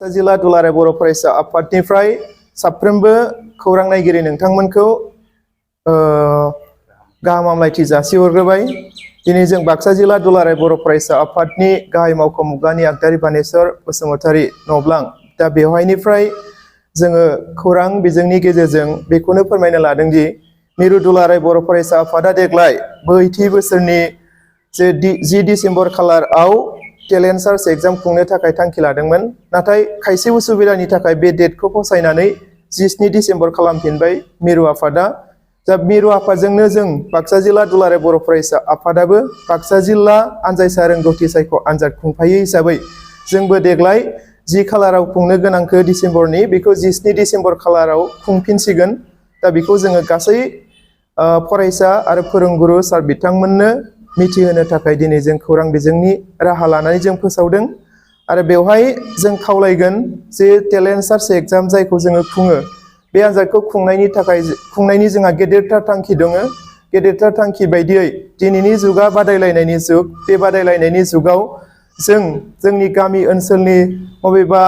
जिल्ला दुलाराय बर' फरायसा आफादनिफ्राय साफ्रोमबो खौरां नायगिरि नोंथांमोनखौ गाहाम हामलायथि जासिहरग्रोबाय। दिनै जों बाक्सा जिल्ला दुलाराय बर' फरायसा आफादनि गाहाय मावख' मुगानि आगदारि बानेश्वर बसुमतारी नब्लां दा बेवहायनिफ्राय जोङो खौरां बिजोंनि गेजेरजों बेखौनो फोरमायनो लादों दि मिरु दुलाराय बर' फरायसा आफादा देग्लाय बैथि बोसोरनि 10 डिसेम्बर खालाराव टेलेन्ट सार्च एग्जाम खुंनो थाखाय थांखि लादोंमोन, नाथाय खायसे उसुबिदानि थाखाय बे डेटखौ फसायनानै 17 डिसेम्बर खालामफिनबाय मिरु आफादा। दा मिरु आफादजोंनो जों बाक्सा जिल्ला दुलाराय बर' फरायसा आफादाबो बाक्सा जिल्ला आनजायसा रोंगौथि सायख' आनजाद खुंफायो हिसाबै जोंबो देग्लाय 10 खालाराव खुंनो गोनांखौ डिसेम्बरनि बेखौ 17 डिसेम्बर खालाराव खुंफिनसिगोन। दा बेखौ जोङो गासै फरायसा आरो फोरोंगुरु सार बिथांमोननो मिथिहोनो थाखाय दिनै जों खौरां बिजोंनि राहा लानानै जों फोसावदों आरो बेवहाय जों खावलायगोन जे टेलेन्ट सार्च एग्जाम जायखौ जोङो खुङो बे आनजादखौ खुंनायनि जोंहा गेदेरथार थांखि दङ। गेदेरथार थांखि बायदियै दिनैनि जुगा बादायलायनायनि जुग, बे बादायलायनायनि जुगाव जोंनि गामि ओनसोलनि बबेबा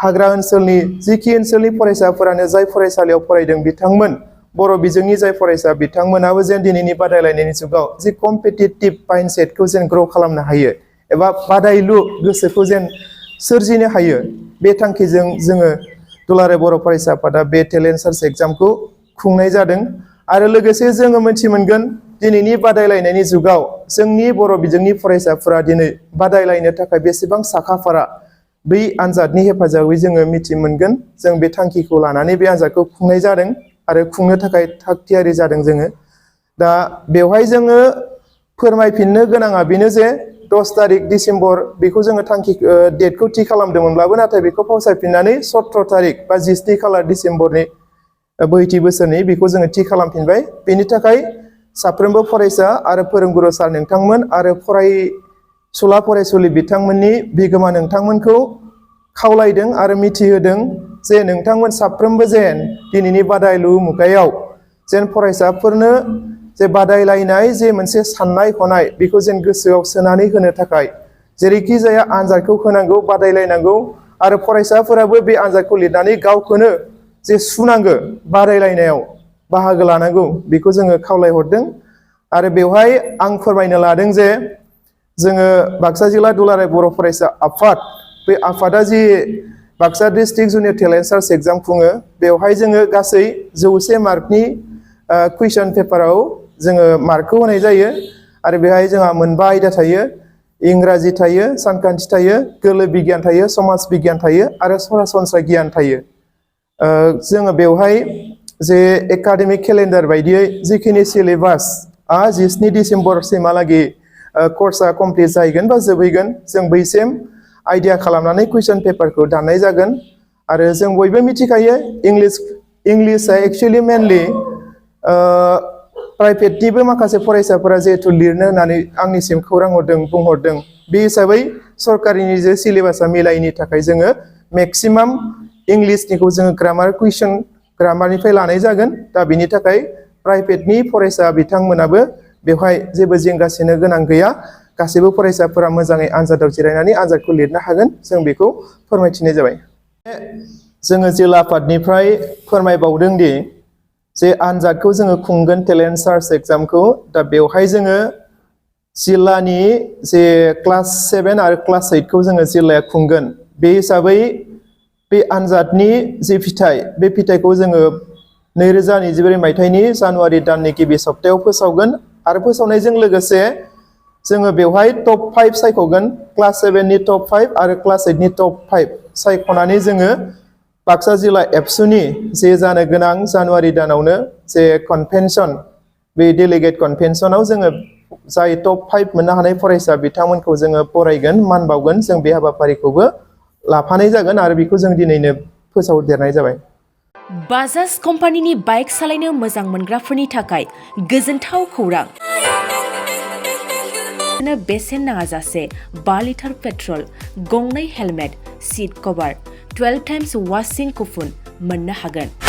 हाग्रा ओनसोलनि जिखि ओनसोलनि फरायसाफोरानो जाय फरायसालियाव फरायदों बिथांमोन बर' बिजोंनि जाय फरायसा बिथांमोनाबो जेन दिनैनि बादायलायनायनि जुगाव जि कम्पिटिटिभ माइन्डसेटखौ जेन ग्र' खालामनो हायो एबा बादायलु गोसोखौ जेन सोरजिनो हायो, बे थांखिजों जोङो दुलाराय बर' फरायसा आफादा बे टेलेन्ट सार्च एग्जामखौ खुंनाय जादों। आरो लोगोसे जोङो मोनथि मोनगोन दिनैनि बादायलायनायनि जुगाव जोंनि बर' बिजोंनि फरायसाफोरा दिनै बादायलायनो थाखाय बेसेबां साखाफारा बै आनजादनि हेफाजाबै जोङो मिथि मोनगोन। जों बे थांखिखौ लानानै बे आनजादखौ खुंनाय जादों आरो खुंनो थाखाय थाग थियारि जादों जोङो। दा बेवहाय जोङो फोरमायफिननो गोनाङा बेनो जे 10 तारिख डिसेम्बर बेखौ जोङो डेटखौ थि खालामदोंमोनब्लाबो नाथाय बेखौ फावसायफिननानै 17 तारिख बा 17 खालार डिसेम्बरनि बैथि बोसोरनि बेखौ जोङो थि खालामफिनबाय। बेनि थाखाय साफ्रोमबो फरायसा आरो फोरोंगुरु सार नोंथांमोन आरो फरायसुला फरायसुलि बिथांमोननि बिगोमा नोंथांमोनखौ खावलायदों आरो मिथिहोदों जे नोंथांमोन साफ्रोमबो जेन दिनैनि बादायलु मुगायाव जेन फरायसाफोरनो जे बादायलायनाय जे मोनसे साननाय हनाय बेखौ जेन गोसोआव सोनानै होनो थाखाय जेरैखि जाया आनजादखौ होनांगौ, बादायलायनांगौ आरो फरायसाफोराबो बे आनजादखौ लिरनानै गावखौनो जे सुनांगौ, बादायलायनायाव बाहागो लानांगौ, बेखौ जोङो खावलायहरदों। आरो बेवहाय आं फोरमायनो लादों जे जोङो बाक्सा जिल्ला दुलाराय बर' फरायसा आफाद, बे आफादा जि Baksa district junior talent search exam खुङो बेवहाय जोङो गासै 100 मार्कनि कुइसन पेपाराव जोङो मार्कखौ होनाय जायो आरो बेहाय जोंहा मोनबा आयदा थायो। इंराजि थायो, सानखान्थि थायो, गोरलै बिगियान थायो, समाज बिगियान थायो आरो सरासनस्रा गियान थायो। जोङो बेवहाय जे एकाडेमिक केलेन्डार बायदियै जिखिनि सिलेबासआ 17 डिसेम्बरसिमहालागै कर्सआ कमप्लिट जाहैगोन बा जोबहैगोन, जों बैसिम आइडिया खालामनानै कुइसन पेपारखौ दाननाय जागोन। आरो जों बयबो मिथिखायो इंलिसआ एक्सुवेलि मेनलि प्राइभेटनिबो माखासे फरायसाफोरा जिहेथु लिरनो होननानै आंनिसिम खौरां बुंहरदों, बे हिसाबै सरकारिनि जे सिलेबासआ मिलायैनि थाखाय जोङो मेक्सिमाम इंलिसनिखौ जोङो ग्रामार कुइसन ग्रामारनिफ्राय लानाय जागोन। दा बिनि थाखाय प्राइभेटनि फरायसा बिथांमोनाबो बेवहाय जेबो जिंगासिनो गोनां गैया। गासैबो फरायसाफोरा मोजाङै आनजादाव जिरायनानै आनजादखौ लिरनो हागोन, जों बेखौ फोरमायथिनाय जाबाय। जोङो जिल्ला आफादनिफ्राय फोरमायबावदों दि जे आनजादखौ जोङो खुंगोन टेलेन्ट सार्च एग्जामखौ, दा बेवहाय जोङो जिल्लानि जे क्लास 7 आरो क्लास 8 खौ जोङो जिल्लाया खुंगोन। बे हिसाबै बे आनजादनि जे फिथाइ, बे फिथाइखौ जोङो 2024 मायथाइनि जानुवारि दाननि गिबि सप्तायाव फोसावगोन आरो फोसावनायजों लोगोसे जोङो बेवहाय टप 5 सायख'गोन। क्लास 7नि टप 5 आरो क्लास 8नि टप 5 सायख'नानै जोङो बाक्सा जिल्ला एबसुनि जे जानो गोनां जानुवारि दानावनो जे कनभेनसन, बे डेलिगेट कनभेनसनाव जोङो जाय टप 5 मोननो हानाय फरायसा बिथांमोनखौ जोङो बरायगोन, मान बावगोन। जों बे हाबाफारिखौबो लाफानाय जागोन आरो बेखौ जों दिनैनो फोसावदेरनाय जाबाय। बाजाज कम्पानिनि बाइक सालायनो मोजां मोनग्राफोरनि थाखाय गोजोनथाव खौरां। बेसेन नाङाजासे 5 लिटार पेट्रल, गंनै हेलमेट, सीट कभार, 12 टाइम्स वाशिं कुपन मोननो हागोन।